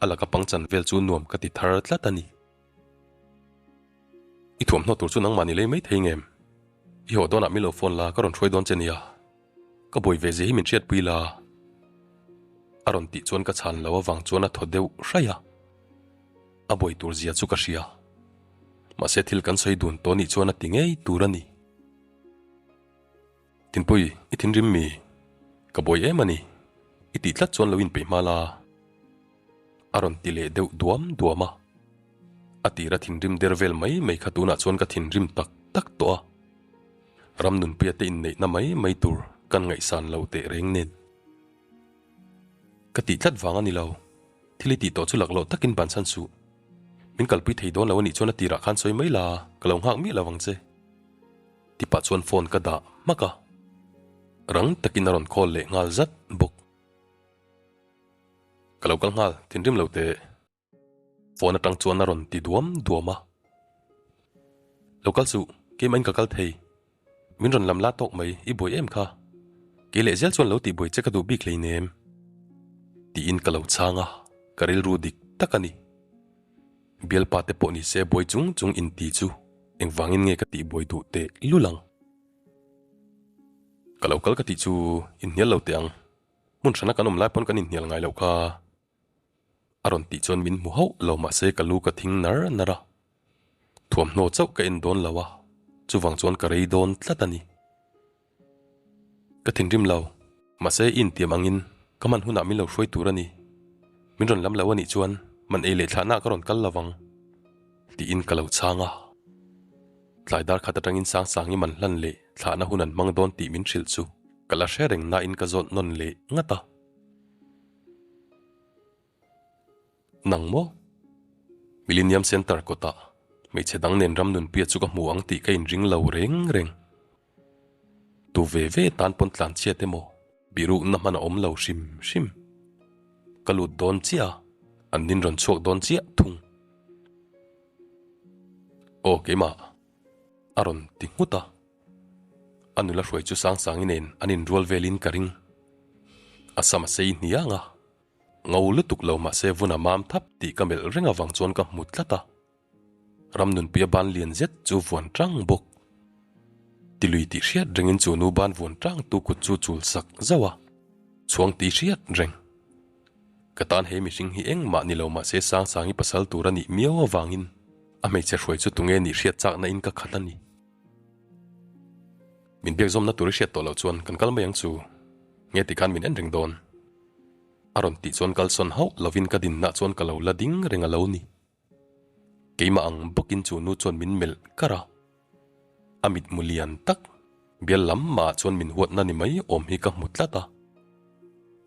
Speaker 1: A laka pangchan vel chu nuam ka ti thar tlat a ni. I thuamhnaw tur chu nangmah ni lei mai thei ngem? I haw dawnah min lo phone la, ka rawn hruai dawn che nia. Ka buai ve zia hi min hriatpui la. A rawn tih chuan ka chhan lo avang chuan a thaw deuh hraih a. A buai tur zia chu ka hria. Mahse thil kan sawi dun tawh nih chuan a ti ngei tur a ni. Tinpui, i thinrim mi? Ka buai em a ni. I tih tlat chuan lo inpeih hma la. A rawn ti leh deuh duam duam a. A tira thinrim der vel mai mai kha tunah chuan ka thinrim tak tak tawh a. Ram nunpuia te inneihna mai mai tur kan ngaihsan lo teh reng nen. Ka tih tlat vang a ni lo. Thil i tih tawh chu laklawh takin bansan suh. Min kalpui thei dawn lo a nih chuan a tirah khan sawi mai la, ka lo nghak miah lo ang che. Ti pah chuan phone ka dah hmak a, rang takin a rawn call leh nghal zat bawk. Ka lo kal nghal, thinrim lo teh. Phone atang chuan a rawn ti duam duam a. Lo kal suh, keimahin ka kal thei. Min rawn lam la tawk mai, i buai em kha? Kei leh zel chuan lo tih buai che ka duh bik hleinem. Tiin ka lo chhang a, ka rilru dik tak a ni. Bialpa te pawh ni se buai chung chung inti chu engvangin nge ka tih buai duh teh lul ang? Ka lo kal ka tih chu inhnial lo teh ang, hmun hrana kan awm lai pawn kan inhnial ngai loh kha. A rawn tih chuan min hmu hauh lo mahse ka lu ka thing nar nar a, thuamhnaw chauh ka en dawn lo a, chuvang chuan ka rei dawn tlat a ni. Ka thinrim lo, mahse i intiam angin ka man hunah min lo hruai tur a ni. Min rawn lam lo a nih chuan man ei leh thlahnaah ka rawn kal lo vang, tiin ka lo chhang a. Tlai dar khat atangin Sangsangi man hlan leh thlahna hun an hmang dawn tih min hrilh chu ka la hre reng nain ka zawt nawn leh ngat a. Nang maw? Millennium Centre kawtah hmeichhe dang nen ram nunpuia chu ka hmu ang tih ka inring lo reng reng. Tu ve ve tan pawn tlanchhiat emaw birukna hman a awm lo hrim hrim. Ka lut dawn chiah a, an nin rawn chhuak dawn chiah thung. Aw keimah a rawn ti nghut a. A nula hruai chu Sangsangi nen an inrual velin ka ring. A sam a sei hniang a. Ngo lutuk lo mahse vun a mam thap tih ka melh reng avang chuan ka hmu tlat a. Ramnunpuia ban lian zet chu vuan tang bawk. Tilui tih hriat rengin chu nu ban vuan tang tu kut chu chul sak zauh a, chhuang tih hriat reng. Ka tan he mihring hi engmah ni lo mahse Sangsangi pasal tur a nih miau avangin a hmeichhe hruai chu tunge nih hriat chakna in ka khat a ni. Min biak zawmna tur i hriat tawh loh chuan kan kal mai ang chu. Nge tikhan min en reng dawn. A rawn tih chuan kalsawn hauh lovin ka dinna chuan ka lo la ding reng a lo ni. Keimah ang bawkin chu nu chuan min melh kar a. A mitmu lian tak, bial lam mahah chuan min huatna ni mai awm hi ka hmu tlat a.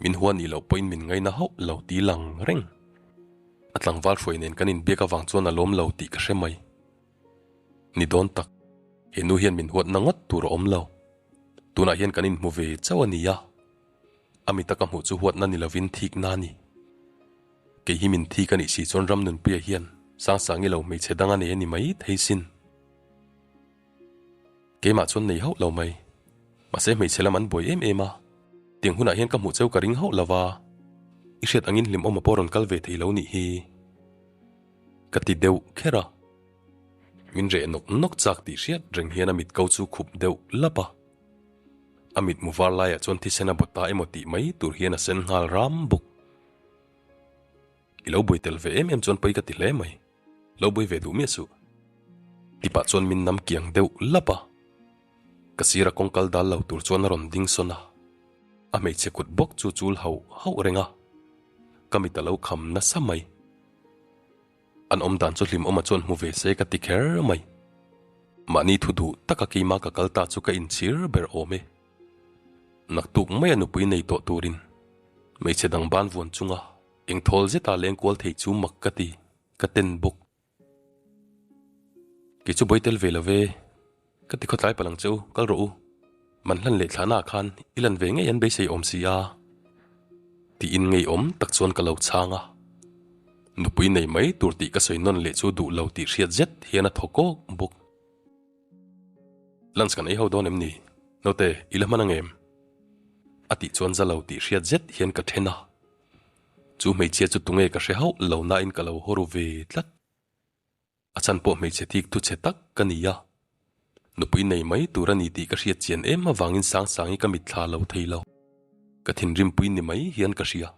Speaker 1: Min hua nih loh pawhin min ngaina hauh lo ti lang reng. A tlangval hruai nen kan inbiak avang chuan a lawm lo tih ka hre mai. Ni dawn tak, he nu hian min huatna ngawt tur a awm lo. Tunah hian kan inhmu ve chauh a nia. A mita ka hmuh chu huatna ni lovin thikna a ni. Kei hi min thik a nih si chuan ram nunpuia hian Sangsangi lo hmeichhe dang a nei a ni mai thei sin. Keimah chuan nei hauh lo mai. Mahse hmeichhe lam an buai em em a, tiang hunah hian ka hmuh cheu ka ring hauh lo va, i hriat angin hlimawm a pawh rawn kal ve thei lo nih hi. Ka ti deuh kher a. Min reh nawk nawk chak tih hriat reng hian a mit ko chu khup deuh lap a. A mitmu var laiah chuan thisen a bawt ta emaw tih mai tur hian a sen nghal ram bawk. I lo buai tel ve em em chuan pawi ka ti hle mai. Lo buai ve duh miah suh. Tipah chuan min nam kiang deuh lap a. Ka sira kawng kal dal lo tur chuan a rawn ding sawn a. A hmeichhe kut bawk chu chul hauh hauh reng a. Ka mit a lo kham nasa mai. An awm dan chu hlimawma chuan hmu ve se ka ti kher mai. Mahni thu duh taka keima ka kal ta chu ka inchhir ber awm e. Naktuk maia nupui nei tawh turin hmeichhe dang ban vuan chunga engthawl zeta leng kual thei chu mak ka ti, ka ten bawk. Kei chu buai tel ve lo ve. Ka ti khawtlai palh ang che u, kal rawh u. Man hlan leh thlahnaah khan i lan ve ngei an beisei awm si a. Tiin ngeiawm tak chuan ka lo chhang a. Nupui nei mai tur tih ka sawi nawn leh chu duh lo tih hriat zet hian a thaw kawk bawk. Lunch kan ei ho dawn em ni? Naute, i la hman ang em? A tih chuan za lo tih hriat zet hian ka then a. Chu hmeichhia chu tunge ka hre hauh lo nain ka lo haw ru ve tlat. A chhan pawh hmeichhe thik thu chhe tak ka ni a. Nupui nei mai tur a ni tih ka hriat chian em avangin Sangsangi ka mitthla lo thei lo. Ka thinrimpui ni mai hian ka hria.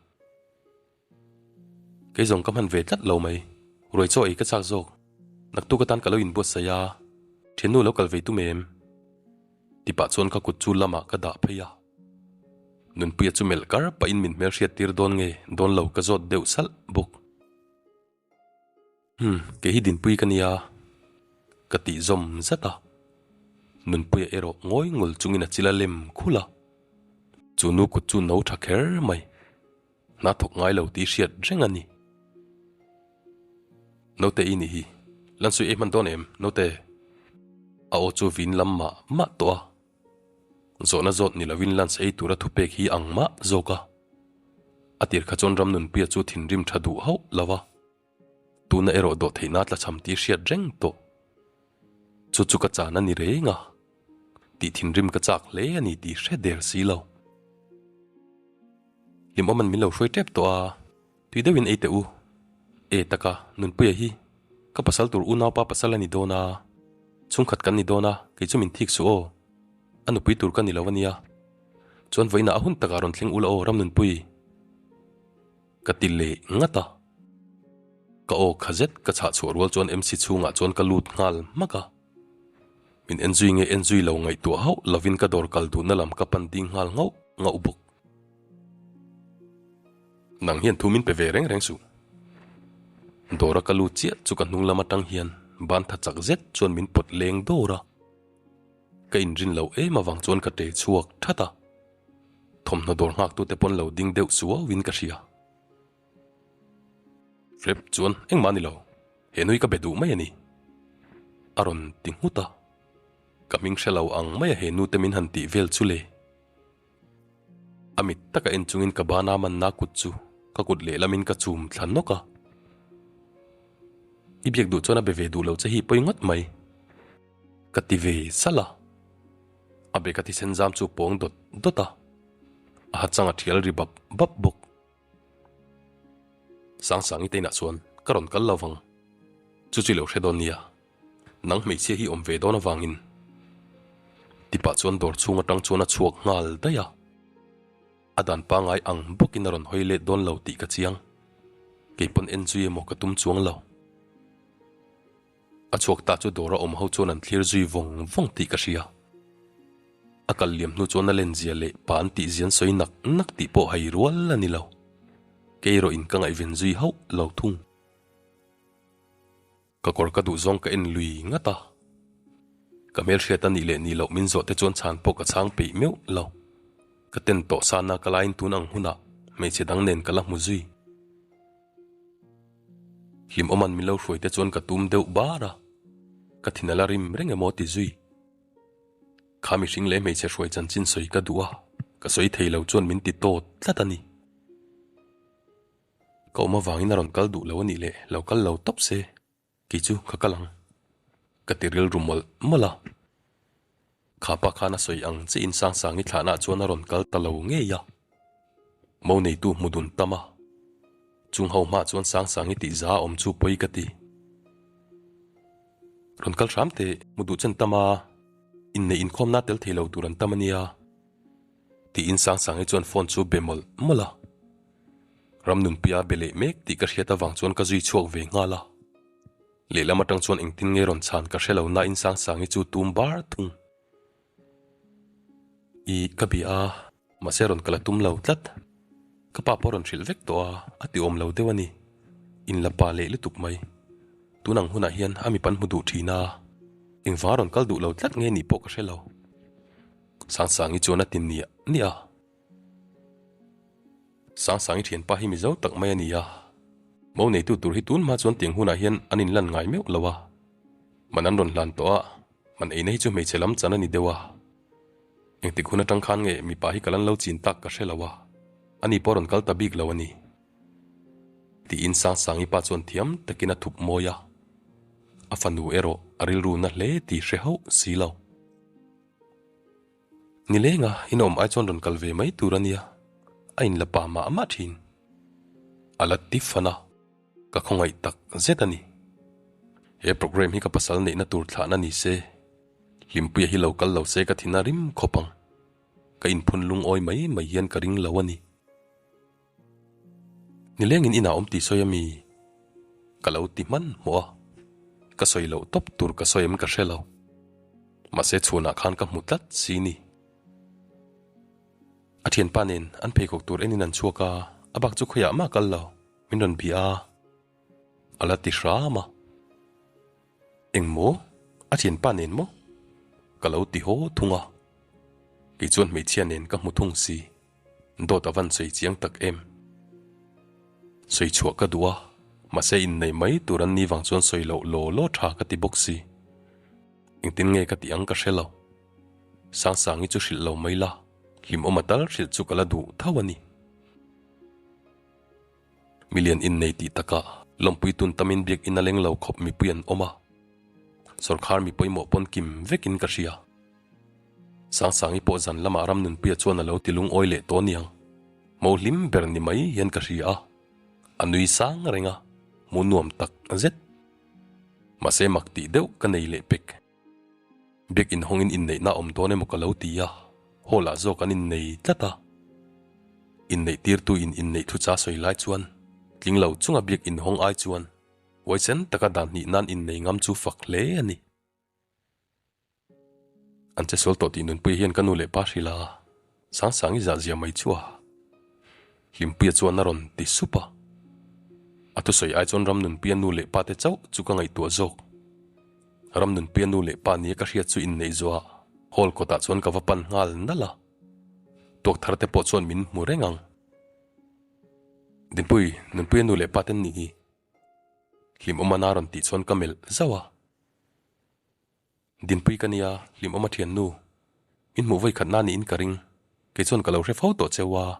Speaker 1: Kei zawng ka hman ve tlat lo mai. Ruai chaw ei ka chak zawk. Naktuk atan ka lo inbuatsaih a, thiannu lo kal vei tum em? Ti pah chuan ka kut chu lamah ka dah phei a. Nunpuia chu melh kar pahin min hmelhriat tir dawn nge dawn lo ka zawt deuh salh bawk. Umm, kei hi Dinpui ka nia, ka tih zawm zat a. Nunpuia erawh ngawi ngul chungin a chil a lem khulh a. Chu nu kut chu no tha kher mai. Hna thawk ngai lo tih hriat reng a ni. Naute i nih hi, Lansui ei hman dawn em, naute? A aw chu vin lam mah mah tawh a. Zawhna zawt ni lovin lunch ei tura thupek hi ang mah zawk a. A tir kha chuan Ramnunpuia chu thinrim tha duh hauh lo a. Tuna erawh dawh theihna tlachham tih hriat reng tawh. Chu chu ka chan a ni reng a, tih thinrim ka chak hle a ni tih hre der si lo. Hlimawman min lo hruai tep tawh a, tui deuhin ei teh u. E taka, Nunpuia hi ka pasal tur unaupa pasal a ni dawn a, chhungkhat kan ni dawn a, kei chu min thik suh aw. A nupui tur ka ni lo a nia. Chuan vawiinah a hun takah rawn thleng ula aw Ramnunpui. Ka ti leh ngat a. Ka aw kha zet ka chhah chhuah rual chuan MC chhungah chuan ka lut nghal hmak a. Min en zui nge en zui lo ngaihtuah hauh lovin ka dawr kal duhna lam ka pan ding nghal ngauh ngauh bawk. Nang hian thu min pe ve reng reng suh. Dawra ka lut chiah chu ka hnung lam atang hian ban tha chak zet chuan min pawt leng dawr a. Ka inrin loh em avang chuan ka ṭe chhuak that a. Thawmhnaw dawr nghaktute pawn lo ding deuh suauin ka hria. Hrep chuan engmah a ni lo, he nui ka be duh mai a ni. A rawn ti nghut a, ka hming hre lo ang maia he nute min han tih vel chu le. A mit taka en chungin ka bana manna kut chu ka kut lehlamin ka chum thla nawk a. I biak duh chuan a be ve duh lo che hi pawi ngawt mai. Ka ti ve salh a. A beka thisen zam chu pawng dawt dawt a, a ha chang a thial ri bap bap bawk. Sangsangi te inah chuan ka rawn kal lo vang. Chu chu i lo hre dawn nia, nang hmeichhia hi awm ve dawn avangin. Tipah chuan dawr chhung atang chuan a chhuak nghal daih a. A dan pangai ang bawkin a rawn hawi let dawn lo tih ka chiang. Kei pawn en zui emaw ka tum chuang lo. A chhuak ta chu dawra awm ho chuan an thlir zui vawng vawng tih ka hria. A kal liam hnu chuan a lenzia leh pa an tih zian sawi nak nak tih pawh hai rual a ni lo. Kei erawh in ka ngaihven zui hauh lo thung. Ka kawr ka duh zawng ka en lui ngat a. Ka hmelhriat a nih leh nih loh min zawh te chuan chhan pawh ka chhang peih meuh lo. Ka ten tawh sana ka laiin tun ang hunah hmeichhe dang nen ka la hmu zui. Hlimawman min lo hruai te chuan ka tum deuh bar a, ka thin a la rim reng emaw ti zui. Kha mihring leh hmeichhe hruai chanchin sawi ka duh a, ka sawi thei lo chuan min ti tawt tlat a ni. Ka awm avangin a rawn kal duh lo a nih leh lo kal lo tawp se. Kei chu ka kal ang. Ka ti rilru mawlh mawlh a. Kha pa khan a sawi ang che in Sangsangi thlahna chuan a rawn kal ta lo ngei a. Mo neitu hmu dun tam a. Chung ho hma chuan Sangsangi tih za a awm chu pawi ka ti. Rawn kal hram teh, hmu duh chen tam a, inneih inkhawmna tel thei lo tur an tam a nia. Tiin Sangsangi chuan phone chu be mawlh mawlh a. Ramnunpuia be leh mek tih ka hriat avang chuan ka zui chhuak ve nghal a. Lehlam atang chuan engtin nge rawn chhan ka hre lo nain Sangsangi chu tum bar thung. I ka bia a, mahse rawn kal a tum lo tlat. Ka pa pawh rawn hrilh vek tawh a, a ti awm lo deuh a ni. Inla pa leh lutuk mai. Tun ang hunah hian a mipan hmu duh thin a, engvanga rawn kal duh lo tlat nge nih pawh ka hre lo. Sangsangi chuan a ti niah niah a. Sangsangi thianpa hi Mizo tak mai a ni a, mo neitu tur hi tun hma chuan tiang hunah hian an inlan ngai meuh lo a. Man an rawn hlan tawh a, man eina hi chu hmeichhe lam chan a ni deuh a. Engtik hun atang khan nge mipa hi ka lan lo chin tak ka hre lo a, ani pawh rawn kal ta bik lo a ni. Tiin Sangsangi pa chuan thiam takin a thup mawi a, a fanu erawh a rilru na hle tih hre hauh si lo. Nilenga in awm ai chuan rawn kal ve mai tur a nia, a inla pa mah mah thin. A la ti fan a, ka khawngaih tak zet a ni. He programme hi ka pasal neihna tur thlahna ni se, Hlimpuia hi lo kal lo se ka thin a rim khawp ang. Ka inphun lungawi mai mai hian ka ring lo a ni. Nilengin inah awm tih sawi a mi? Ka lo ti hman hmawh a, ka sawi loh tawp tur ka sawi em ka hre lo. Mahse chhunah khan ka hmu tlat si ni. A thianpa nen an pheikhawk tur enin an chhuak a, a bak chu khawiah mah kal lo, min rawn bia a. A la ti hram a. Eng maw? A thianpa nen maw? Ka lo ti haw thung a. Kei chuan hmeichhia nen ka hmu thung si. Dawt a van sawi chiang tak em? Sawi chhuah ka duh a, mahse innei mai tur an ni vang chuan sawi loh law law tha ka ti bawk si. Engtin nge ka tih ang ka hre lo. Sangsangi chu hrilh lo mai la, hlimawm a tal hrilh chu ka la duh tho a ni. Milian innei tih takah lawmpui tun tamin biakinn a leng lo khawp mipui an awm a, sawrkhar mi pawimawh pawn kim vekin ka hria. Sangsangi pawh zan lamah Ramnunpuia chuan a lo ti lungawi leh tawh niang. Mo hlim ber ni mai hian ka hria a, a nui sang reng a, hmu nuam tak zet. Mahse mak tih deuh ka nei leh pek. Biak inhawngin inneihna awm dawn emaw ka lo ti a, hall ah zawk an innei tlat a. Inneih tirtu in inneih thu cha sawi lai chuan tling lo chunga biak inhawng ai chuan huaisen taka dan hnih nan innei ngam chu fak hle a ni. An che sual tawh tih nunpui hian ka nu leh pa hrilh a, Sangsangi zah zia mai chu a. Hlimpuia chuan a rawn ti sup a. A thusawi ai chuan Ramnunpuia nu leh pa te chauh chu ka ngaihtuah zawk. Ramnunpuia nu leh pa nia ka hriat chu inneih zuah hall kawtah chuan ka va pan nghal nalh a. Tuak thar te pawh chuan min hmu reng ang. Dinpui, Nunpuia nu leh pa ten nih hi. Hlimawma na rawn tih chuan ka melh zauh a. Dinpui ka nia, Hlimawma thiannu. Min hmuh vawi khat na niin ka ring, kei chuan ka lo hre fo tawh cheu a.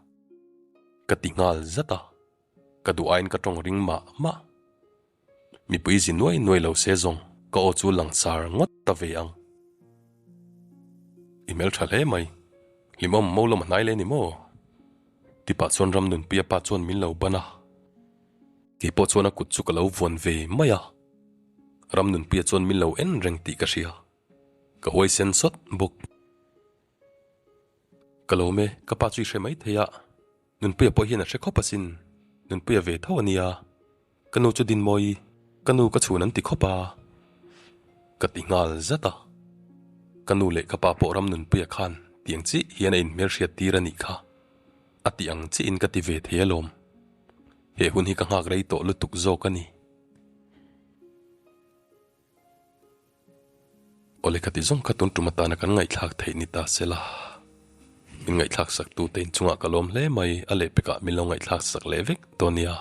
Speaker 1: Ka ti nghal zat a, ka duh aiin ka tawng ring mah mah. Mipui zi nuai nuai lo se zawng ka aw chu langsar ngawt ta ve ang. I hmeltha hle mai, Hlimawm mo lawm a hnai le ni maw? Tipah chuan Ramnunpuia pa chuan min lo ban a. Kei pawh chuan a kut chu ka lo vuan ve mai a, Ramnunpuia chuan min lo en reng tih ka hria, ka huaisen sawt bawk. Ka lawm e, ka pa chu i hre mai thei a, Nunpuia pawh hian a hre khawp asin, Nunpuia ve tho a nia, ka nu chu Dinmawi, ka nu ka chhun an ti khawp a, ka ti nghal zat a, ka nu leh ka pa pawh Ramnunpuia khan tiang chiah hian a inhmelhriat tir a nih kha, a ti ang chiahin ka ti ve thei alawm. He hun hi ka nghak rei tawh lutuk zawk a ni. Awle ka ti zawng kha tun tum atana kan ngaihthlak theih ni ta se la. Min ngaihthlak sak tute inchungah ka lawm hle mai, a lehpekah min lo ngaihthlak sak leh vek dawn nia.